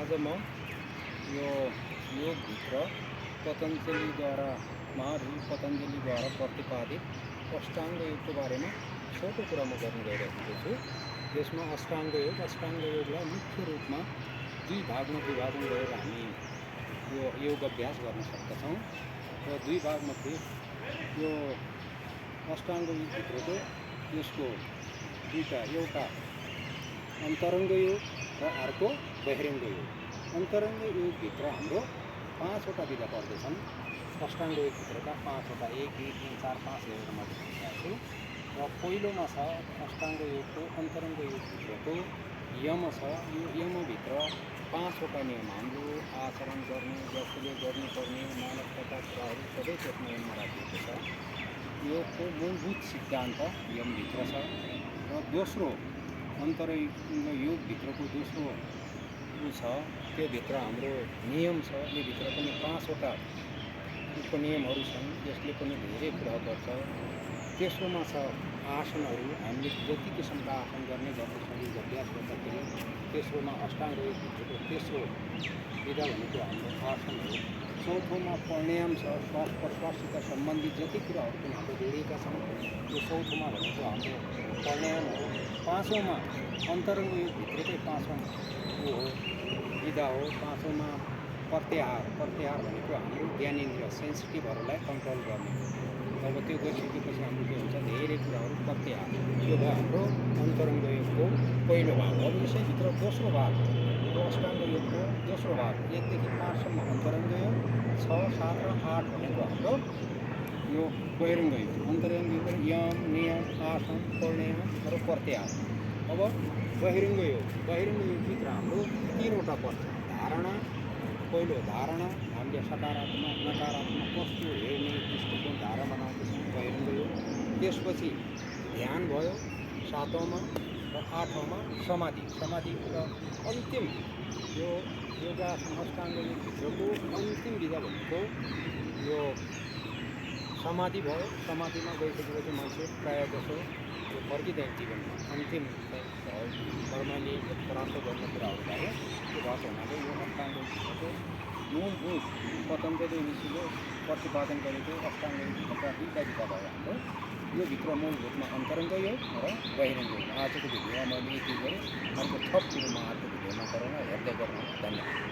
आज म यो योगभित्र पतञ्जलिद्वारा महाऋषि पतञ्जलिद्वारा प्रतिपादित अष्टाङ्ग योगको बारेमा छोटो कुरा म गर्न गइरहेको छु। यसमा अष्टाङ्ग योगलाई मुख्य रूपमा दुई भागमा विभाजन गरेर हामी यो योग अभ्यास गर्न सक्दछौँ र दुई भागमध्ये यो अष्टाङ्ग योगभित्रको यसको दुईटा, एउटा अन्तरङ्ग योग र अर्को बहिरङ्ग योग। अन्तरङ्ग योगभित्र हाम्रो 5वटा विधा पर्दछन्। अष्टाङ्ग योगभित्रका 5वटा 1, 2, 3, 4, 5 हेरेर मैले भनिरहेको छु। र पहिलोमा छ अष्टाङ्ग योगको अन्तरङ्ग योगभित्रको यम छ। यो यमभित्र 5वटा नियम हाम्रो आचरण गर्ने, जसले गर्नुपर्ने मानवताका कुराहरू सबै त्यसमा यममा राखिएको छ। योगको मूलभूत सिद्धान्त यमभित्र छ। र दोस्रो अन्तरङ्ग योगभित्रको दोस्रो छ, त्योभित्र हाम्रो नियम छ। योभित्र पनि 5वटा नियमहरू छन्, यसले पनि धेरै कुरा गर्छ। तेस्रोमा छ आसनहरू। हामीले जति किसिमका आसन गर्ने गर्दछौँ योग अभ्यास गर्दाखेरि। तेस्रोमा अष्टाङ्ग योगभित्रको तेस्रो विधा भनेको हाम्रो आसन हो। चौथोमा प्राणायाम छ। श्वास प्रश्वाससित सम्बन्धित जति कुराहरू पनि हाम्रो जोडिएका छन्, यो चौथोमा भनेको हाम्रो प्राणायाम हो। पाँचौँमा अन्तरङ्ग योगभित्रकै 5औँ हो विधा हो। 5औँमा प्रत्याहार भनेको हाम्रो ज्ञानेन्द्रिय सेन्सिटिभहरूलाई कन्ट्रोल गर्ने। अब त्यो गरिसकेपछि हाम्रो के हुन्छ, धेरै कुराहरू प्रत्याहार। यो भयो हाम्रो अन्तरङ्ग योगको पहिलो भाग। अब यसैभित्र दोस्रो भाग, यो अष्टाङ्ग योगको दोस्रो भाग 1 देखि 5 सम्म अन्तरङ्ग योग, 6, 7 र 8 भनेको हाम्रो यो बहिरङ्ग योग। अन्तरङ्ग योग यम, नियम, आसन, प्राणायाम र प्रत्याहार। अब बहिरङ्ग योगभित्र हाम्रो 3वटा पर्छ। धारणा, पहिलो धारणा, हामीले सकारात्मक नकारात्मक वस्तु हेर्ने दृष्टिकोण धारणा बनाउँदैछौँ, बहिरङ्ग योग। त्यसपछि ध्यान भयो 7औँमा र 8औँमा समाधि र अन्तिम यो योगासन अष्टाङ्ग योगभित्रको अन्तिम विधा भनेको यो समाधि भयो। समाधिमा गइसकेपछि मान्छे प्रायः जसो यो फर्किँदैन जीवनमा, अन्तिम कर्मले प्राप्त गर्ने कुराहरू भयो। त्यो भएको हुनाले यो अष्टाङ्ग योगभित्रको मूलभूत पतञ्जलि ऋषिले प्रतिपादन गरेको अष्टाङ्ग योगभित्रका दुईवटा विधा भयो हाम्रो। यो भित्र मूलभूतमा अन्तरङ्ग योग र बहिरङ्ग योग। आजको भिडियोमा मैले यति गरेँ। अर्को थप कुरो म अर्को भिडियोमा गराउन हेर्दै गर्नु। धन्यवाद।